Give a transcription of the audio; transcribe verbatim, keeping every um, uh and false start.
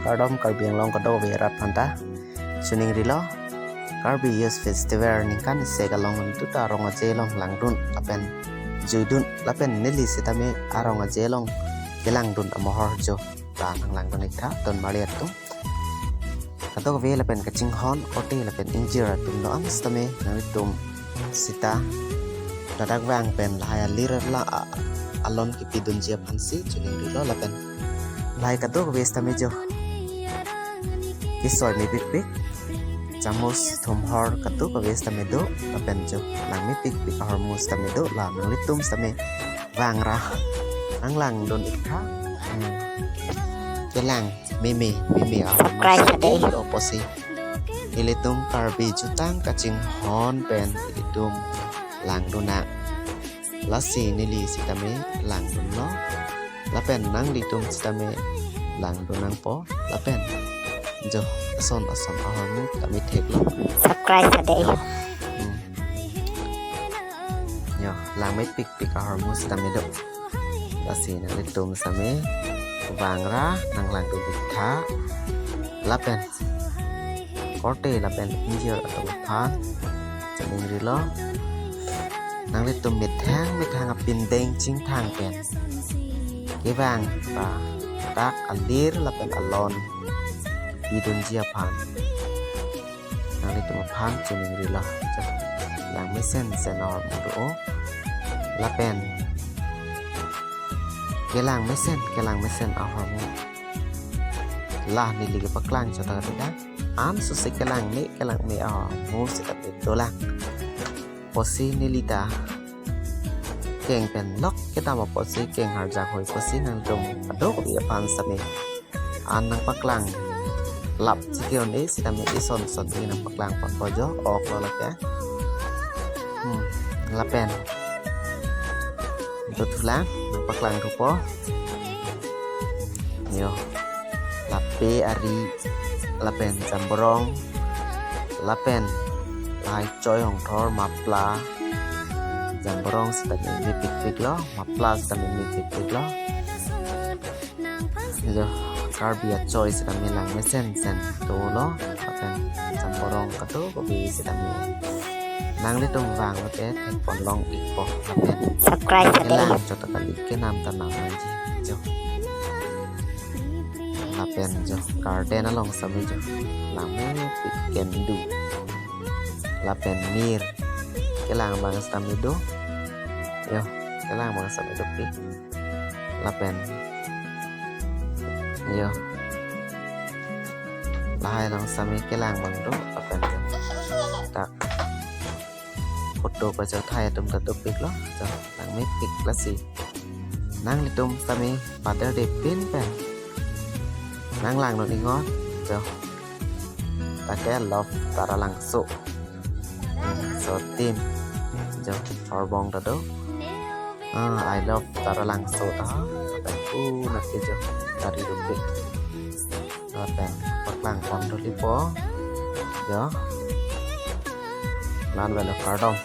Kardom Karbi Anglong kadokave arat aphanta. Choningrilo, Karbi Youth Festival ningkan isi along nelitum ta arong aje along langdun lapen juidun lapen neli sitame arong aje along kelangdun amohor jo ta nanglangdun ik tha, ton mari atum kadokave lapen kachinghon korte lapen ingjir atum do-an sitame nanglitum sita ladak vang pen lahai alir la a-, alon kepidunji aphansi choningrilo lapen lahai kadokave sitame jo kesoi mepikpik, chamus thumhor kadokave sitame do lapen jo langmepikpik ahormu sitame do, la nanglitum sitame vangra nanglangdun ik tha. Hmm. Kelang meme meme ahormu Subscribe sitame dei. Do apotsi ilitum Karbi jutang kachinghon pen ilitum langdun nang. Lasi neli sitame langdunlo. Lapen nanglitum sitame langdun nangpo. Lapen jo ason ason ahormu tame theklo. Subscribe dei. Hmm. Yo, langmepikpik ahormu sitame do. Lasi nanglitum sitame vangra nanglangdun ik tha. Lapen korte lapen ingjir atum aphan choningrilo, nanglitum methang methang apindeng chingthang pen kevang ta dak alir lapen alon pidunji aphan nanglitum aphan choningrilo. Langmesen sen ahormu do lapen kelang mesen kelang mesen ahormu. La neli kepaklang chot ta kadokave. An susi kelang me kelang me ahormu sitame dolang. Apotsi neli ta keng pen lok kedam apotsi keng harjak hoi apotsi nangtum kadokave aphan sitame an nangpaklang lap chike un-e sitame ison son ke nangpaklang ponpo jo, ok lo lake. Hmm, lapen do thulang nangpaklang thupo. Yo, lape ari, lapen jamborong, lapen lahai choi hongthor mapla, jamborong sitame mepikpiklo, mapla sitame mepikpiklo. Jo, Karbi achoi sitame langmesen sen dolo, lapen jamborong kadokave sitame nanglitum vang mate thekponlong ikpo lapen Subscribe dei. Kelang chot ta kali, kenam ta nam nangji jo. Lapen jo garden along sitame jo langmepik kendu. Lapen mir, kelang abang sitame do. Yo, kelang abang sitame dopik. Lapen yo, lahai along sitame kelang abang do. Lapen tak photo kachethai atum ta dopiklo. Jo, langmepik lasi nanglitum sitame Father Day pin pen nanglangdun iknon jo. Take Love Taralangso. Hmm, so team jo horbong ta do. Ah, I love Taralangso ta. Lapen punat ke jo tari rupi. Lapen paklang pon dolipo. Jo. Nan velo kardom.